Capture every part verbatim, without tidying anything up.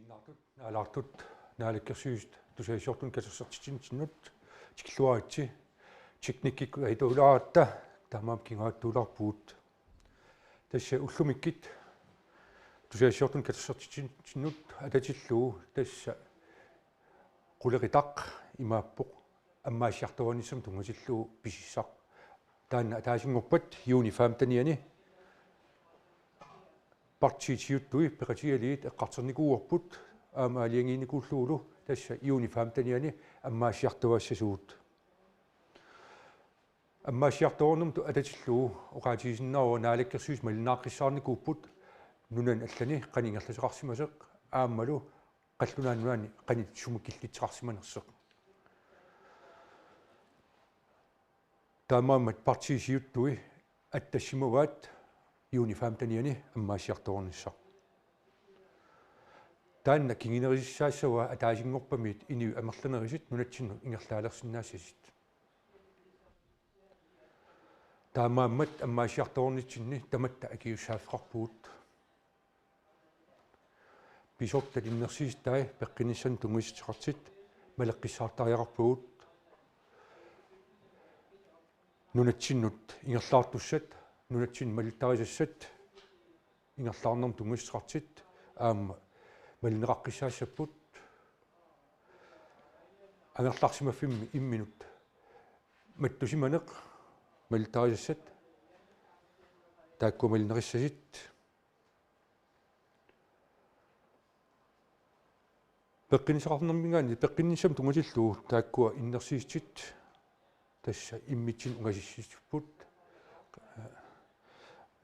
Naalaartut, naalaartut, naalakkersuisut tusagassiortunut katersortitsinitsinnut tikilluaritsi. Teknikkikkut ajortulaaratta taamaammat kinguaattuulaarpugut. Tassa ullumikkut tusagassiortunut katersortitsinitsinnut atatillugu tassa qulequtaq imaappoq ammaassiartorunissamut tunngatillugu pisissaq. Taanna ataasinngorpat juni femtenianni partiit siuttui peqatigalugit eqqartornikuuarput aamma aalajangiinikuullugulu tassa juni femtenianni ammaassiartuaassasugut. Ammaassiartorunermut atatillugu oqaatigisinnaavara naalakkersuisut malinnaaqqissaarnikuupput nunani allani qanoq ingerlateqarsimasoq aammalu qallunaat nunaanni qanoq sumut killitseqarsimanersoq. Taamaammat partiit siuttui attassimavaat juni femtenianni ammaassiartorunissaq. Taanna kingunerisassaavaa ataasinngorpamiit inuit amerlanerusut nunatsinnut ingerlaalersinnaassasut. Taamaammat ammaassiartorunitsinni tamatta akisussaaffeqarpugut. Pisortat innersuussutai peqqinnissannut tunngassuteqartut maleqqissaartariaqarpagut. Nunatsinnut ingerlaartussat, nunatsinnut malittarisassat ingerlaarnermut tunngassuteqartut aamma malinneqaqqissaassapput. Angerlarsimaffimmi imminut mattusimaneq malittarisassat taakkua malinneqassasut. Peqqinnissaqarnermiingaanniit peqqinnissamut tunngatillugu taakkua innersuussutit tassa immitsinnut ungasissutsipput,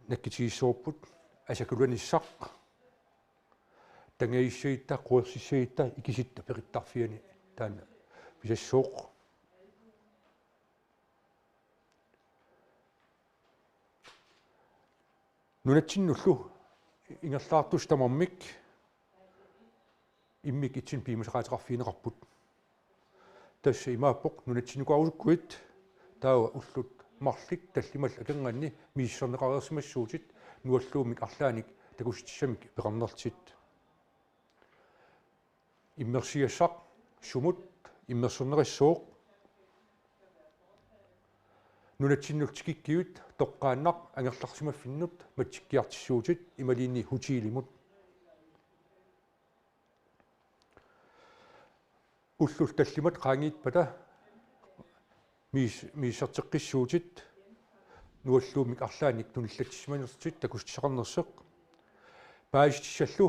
nakkutigissavarput, asakulanissaq, tangajussagutsitta, quersissagutta, ikisitta peqittarfianni taanna pisassooq. Nunatsinnullu ingerlaartussat tamarmik immikkut ittunik piumasaqaateqarfigineqarput. Tassa imaappoq nunatsinnukaarusukkut taava ullut marluk tallimallu akornanni misissorneqareersimassuutit nualluummik arlaannik takussutissamik peqarnerlutit. Immersugassaq sumut immersorneqassooq. Nunatsinnullu tikikkivut toqqaannaq angerlarsimaffinnut matsikkiartussuutit imaluunniit hotelimut. Ullut tallimat qaangiuppata miis-, misissorteqqissuutit nualluummik arlaannik tunillatsissimanerlutit takussutissaqarnersoq. Paasissutissallu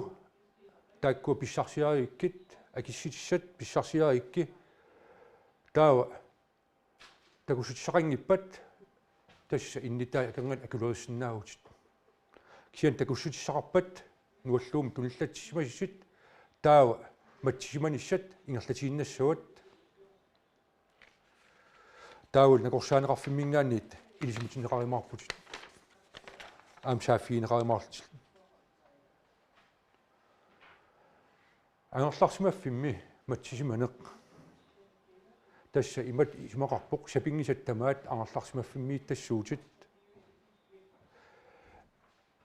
taakkua pissarsiarikkit, akissutissat pissarsiarikki. Taava takussutissaqanngippat tassa innuttaasut akornanni akulerisinnaavutit. Kisianni takussutissaqarpat nualluummik tunillatsissimasut taava matsisimanissat ingerlatiinnassavat. Taavalu nakorsaaneqarfimmiingaanniit ilisimatinneqarumaarputit. Aamma saaffigineqarumaarlutillu. Angerlarsimaffimmi matsisimaneq. Tassa imatut isumaqarpoq sapinngisat tamaat angerlarsimaffimmiittassuutit.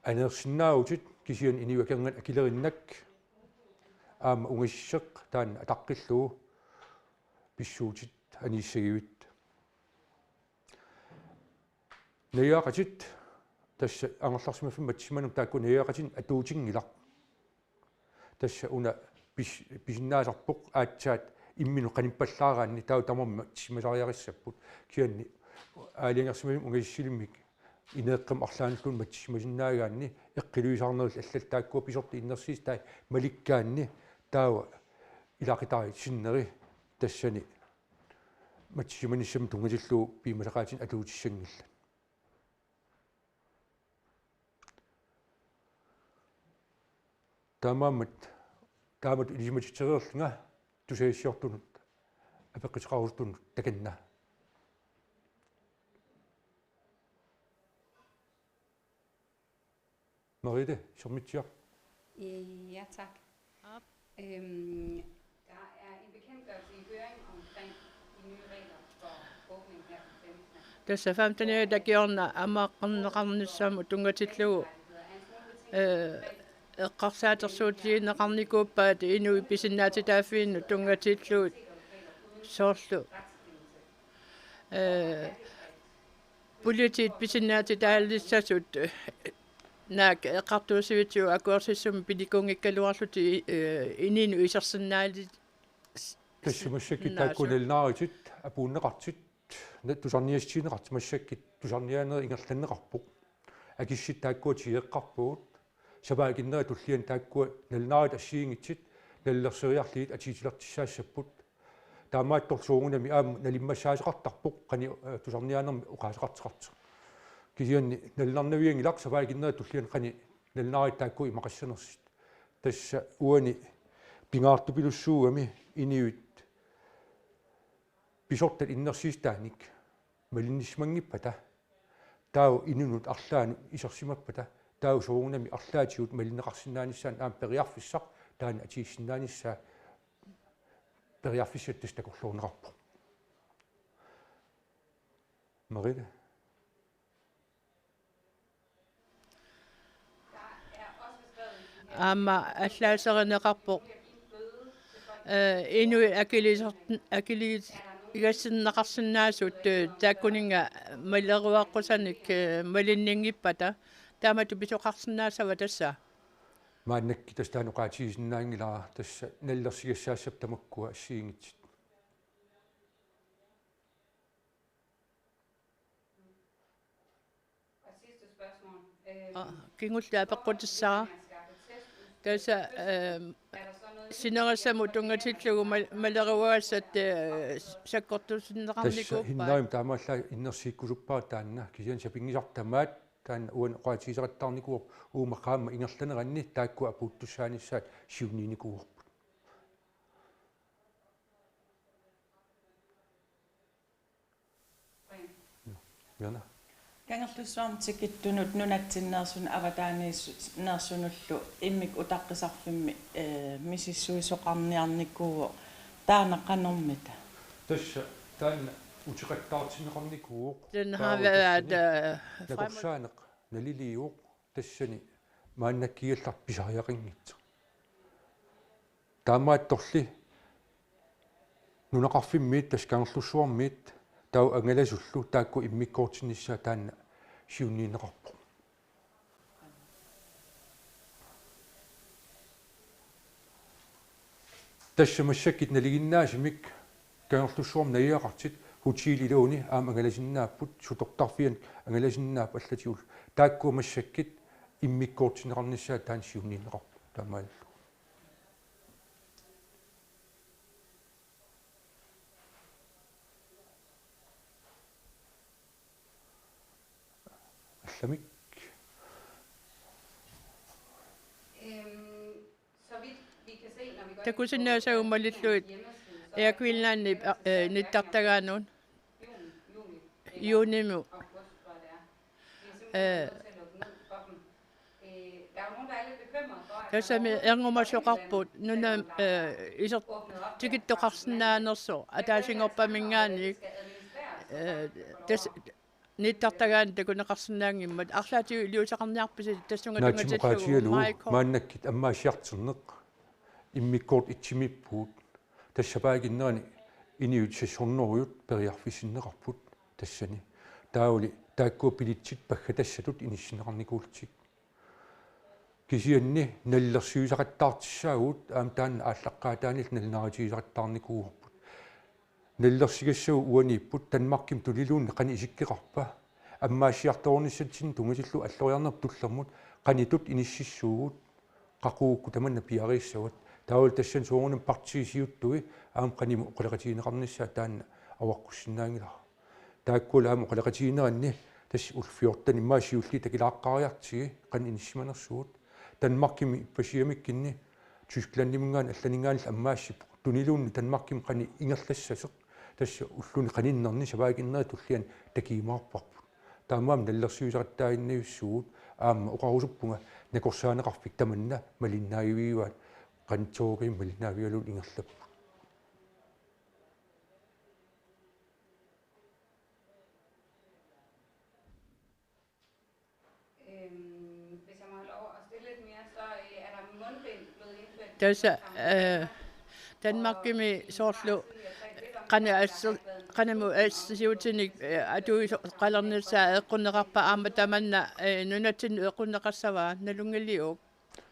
Aneersinnaavutit kisianni inuit akornanni akilerinnaq aamma ungasisseq taanna ataqqillugu pissuutit aniissagivut. Najugaqatit tassa angerlarsimaffimmi matsisimanermi taakku najugaqatinik atuutinngilaq. Tassa una pis-, pisinnaasarpoq aatsaat imminut qanippallaaraanni taava tamarmik matsisimasariaqassapput. Kisianni aalajangersimasumik ungasissalimmik ineeqqamik arlaannulluunniit matsisimasinnaagaanni eqqiluisaarnerillu allallu taakkua pisortat innersuussutai malikkaanni taava ilaqutariit sinneri tassani matsisimanissamut tunngatillugu piumasaqaatinik atuutissanngillat. Taamaammat taamatut ilisimatitsereerlunga tusagassiortunut apeqquteqarusuttunut takanna. Mariette Schmidt, ja. Ja, tak. Øhm, der er en bekendtgørelse i høring omkring de nye regler for åbning her den femtende. Tassa femtenianni takiorna ammaaqqinneqarnissamut tunngatillugu, øh, eqqarsaatersuutigineqarnikuuppaat inuit pisinnaatitaaffiinnut tunngatillugit soorlu, ee, politiit pisinnaatitaalissasut, naak eqqartuussivisiuk akuersissummik pinikuunngikkaluarlutik, ee, ininut isersinnaali-, Tassa massakkut taakku sinnaasut. Nalunaaritit apuunneqartut, na-, tusarniassutigineqartut massakkut tusarniaaneq ingerlanneqarpoq. Akissutit taakkua tigeeqqaarpagut. Sapaatit akunnerit tulliani taakkua nalunaaritit assigiinngitsut nalilerseriarlugit atuutilertussaassapput. Taamaattorli soorunami aamma nalimmassaasoqartarpoq qanoq, eh, tusarniaanermi oqaaseqartoqartoq. Kisianni nalunarnavianngilaq sapaatit akunnerit tulliani qanoq nalunaaritit taakkua imaqassanersut. Tassa uani pingaartupilussuugami inuit pisortat innersuussutaanik malinnissimanngippata, taava inunut arlaannut isersimappata, taava soorunami arlaatigut malinneqarsinnaanissaanut aamma periarfissaq taanna atuussinnaanissaa periarfissatut takorluuineqarpoq. Merete. Aamma allaaserineqarpoq, ee, inuit akiliisart-, akiliigassinneqarsinnaasut, ee, taakkuninnga maleruaqqusanik, ee, malinninngippata, taamatut pisoqarsinnaassava tassa? Maannakkut tassa taanna oqaatigisinnaanngilara, tassa nalilersugassaassappat tamakkua assigiinngitsut. Aa, kingulleq apeqqutissara. Tassa, ehm, sinerissamut tunngatillugu mal-, maleruagassat, ee, sakkortusinneqarnikuuppaat. Tassa Hinnarimi taamaallaat innersuukkusuppara taanna, kisianni sapinngisartut tamaat taanna uani oqaatigisaqattaarnikuuvoq, uuma qaammat ingerlaneranni taakkua apuuttussaanissaat siunniunikuuarput. Jana. Kangerlussuarmi tikittunut nunatsinneersunut avataaniitsinneersunullu immikkut utaqqisarfimmi, ee, misissuisoqarniarnikuuvoq, taanna qanormita? Tassa taanna uteqattaartinneqarnikuuvoq. Den har taava været, tassani, øh, frem- nakorsaaneq naliliivoq, tassani maannakkuallartoq pisariaqanngitsoq. Taamaattorli nunaqarfimmiit tassa Kangerlussuarmiit taava angalasullu taakku immikkoortinnissaat taanna siunniunneqarpoq. Tassa massakkut nalinginnaasumik Kangerlussuarmi najugaqartut hoteliluunniit aamma angalasinnaapput, Sutortarfiani angalasinnaapput allatigullu. Taakkua massakkut immikkoortinneqarnissaat taanna siunniunneqarpoq taamaalillugu. Allamik. Øhm, så vidt vi kan se, når vi går ind på, takusinnaasagut øh, malillugit hjemmesiden, så er Air Greenlandip, øh, nittartagaanut. Juni, juli, juunimut, august, tror jeg det er. Vi er simpelthen, øh, nødt til at lukke ned for dem. Øh, der er jo nogen, der er lidt bekymrede for, at der, tassami, er nogen, der på en eller anden, erngumasoqarput nunami, øh, iser-, åbnet op der, tikittoqarsinnaanersoq, ataasinngorpat minngaanniit, øh, tas-, nittartagaanut takuneqarsinnaanngimmat. Arlaatigut iliuuseqarniarpisi tassunga tunngatillugu? Naatsumik oqaatigalugu Maikko. Maannakkut ammaassiartorneq immikkoortut itsimiippugut. Tassa sapaatit-akunnerani inuit seks hundrede periarfissinneqarput tassani. Taavali taakkua billetsit paggatassatut inissinneqarnikuullutik. Kisianni nalilersuisaqattaartussaavugut, aamma taanna aallaqqaataaniilli nalunaarutigisaqattaarnikuuarput. Nalilersugassat uaniipput, Danmarkimi tuniluunniit qanoq isikkoqarpa? Ammaassiartorunissatsinnut tunngatillugu alloriarnerput tullermut qanoq ittut inississuugut, qaqugukkut tamanna piareersavat? Taavalu tassani soorunami partiit siuttui aamma qanimut oqaloqatigineqarnissaat taanna avaqqussinnaanngilara. Taakkualu aamma oqaloqatigineranni tassa ullut fjorten immaqa siulliit takilaaqqaariartigit qanoq inissisimanersugut. Danmarkimi ippassuarmiikkunni Tysklandiminngaanniit allaninngaanniillu ammaassippoq. Tuniluunniit Danmarkimi qanoq ingerlassasoq, tassa ulluni qaninnerni sapaatit-akunnerini tulliani takujumaarparput. Taamaammat nalilersuisaqattaaginnarsuugut, aamma oqarusuppunga nakorsaaneqarfik tamanna malinnaavigaat, qanittuukajum malinnaavigalugu ingerlapput. Øhm, hvis jeg må have lov at stille lidt mere, så, øh, er Tassa, eh, Danmarkimi soorlu qanoq asser-, qanormi assersuutinik, eh, atuisoqalernissaa eqqunneqarpa aamma tamanna, eh, nunatsinni eqqunneqassava nalunngiliuk?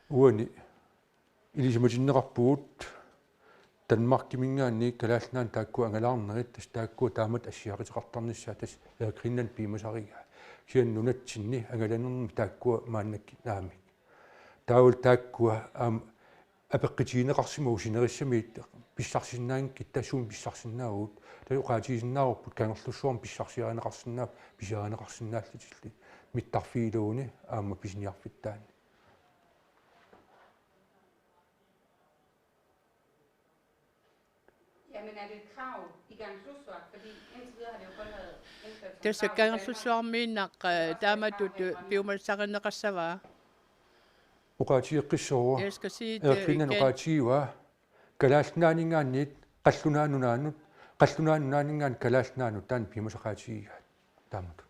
Uani ilisimatinneqarpugut Danmarkiminngaanniit Kalaallit Nunaannut taakku angalaarnerit, tassa taakkua taamatut assiaaqateqartarnissaat tassa Air Greenland piumasarigaa. Kisianni nunatsinni angalanermi taakkua maannakkut naamik. Taavalu taakkua aamma apeqqutigineqarsimapput sinerissami pissarsisinnaanngikkutta, sumi pissarsisinnaavugut. Taava oqaatigisinnaavarput Kangerlussuarmi pissarsiarineqarsinnaa-, pisiarineqarsinnaallutillu mittarfigiluunniit aamma pisiniarfittaanni. Jamen, er det et krav i Kangerlussuaq? Fordi indtil videre har det jo kun været indført som Tassa krav i Danmark. Kangerlussuarmiinnaq, eh, taamatut piumasarineqassava? Oqaatigeqqissaarpara. Jeg skal sige det Air Greenland igen. Oqaatigivaa Kalaallit Nunaanninngaanniit Qallunaat Nunaannut, Qallunaat Nunaanninngaanniit Kalaallit Nunaannut taanna piumasaqaatigigaat taamatut.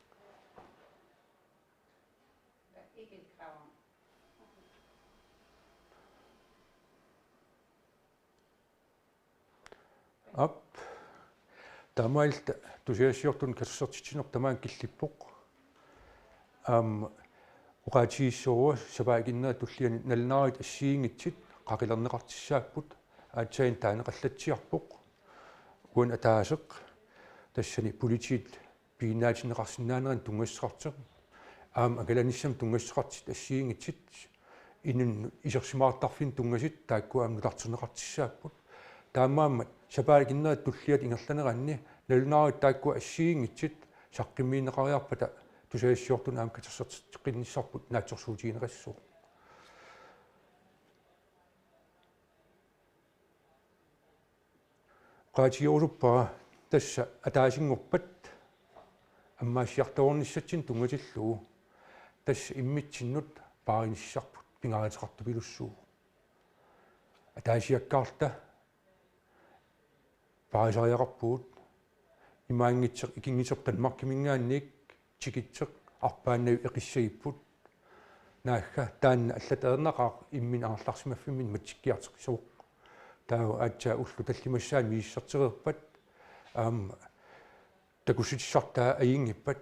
Aap. Taamaalilluta tusagassiortunut katersortitsineq tamaanga killippoq. Aamma oqaatigissaarpara sapaatip akunneri tulliani nalunaarutit assigiinngitsut qaqilerneqartussaapput, aatsaat taaneqallatsiarpoq. Uani ataaseq tassani politiit piginnaatinneqarsinnaaneranut tunngassuteqartoq. Aamma angalanissamut tunngassuteqartut assigiinngitsut inunnut isersimaartarfinnut tunngasut taakku aamma nutarterneqartussaapput. Taamaammat sapaatip akunneri tulliata ingerlaneranni nalunaarutit taakku assigiinngitsut saqqummiunneqariarpata tusagassiortunut aamma katersorteqqinnissarput naatsorsuutigineqassaaq. Oqaatigerusuppara tassa ataasinngorpat ammaassiartorunissatsinnut tunngatillugu tassa immitsinnut paarinissarput pingaaruteqartupilussuuvoq. Ataasiakkaarluta paarisariaqarpugut. Imaanngitsoq ikinngitsoq Danmarkiminngaanniit tikitseq arpaannavik eqissagipput. Naagga taanna allatut ajornaqaaq imminut angerlarsimaffimminni matsikkiartoqissavoq. Taava aatsaat ullut tallimassaat misissortereerpat aamma takussutissartaa ajunngippat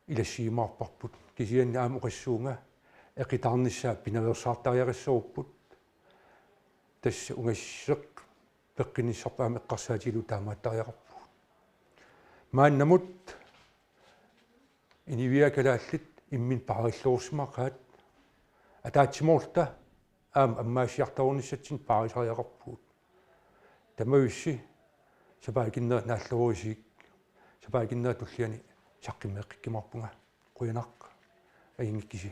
ilassiumaarparput. Kisianni aamma oqassuunga eqitaarnissaa pinaveersaartariaqassagupput. Tassa ungasissuseq peqqinnissarput aamma eqqarsaatigalugu taamaattariaqarpugut. Maannamut inuiaat kalaallit imminut paarilluarsimaqaat, ataatsimoorluta aamma ammaassiartorunissatsinnut paarisariaqarpugut. Tamavissi sapaatip akunneri naalluguusiuk, sapaatip akunneri tulliani saqqummeqqikkumaarpunga. Qujanaq ajunngikkisi.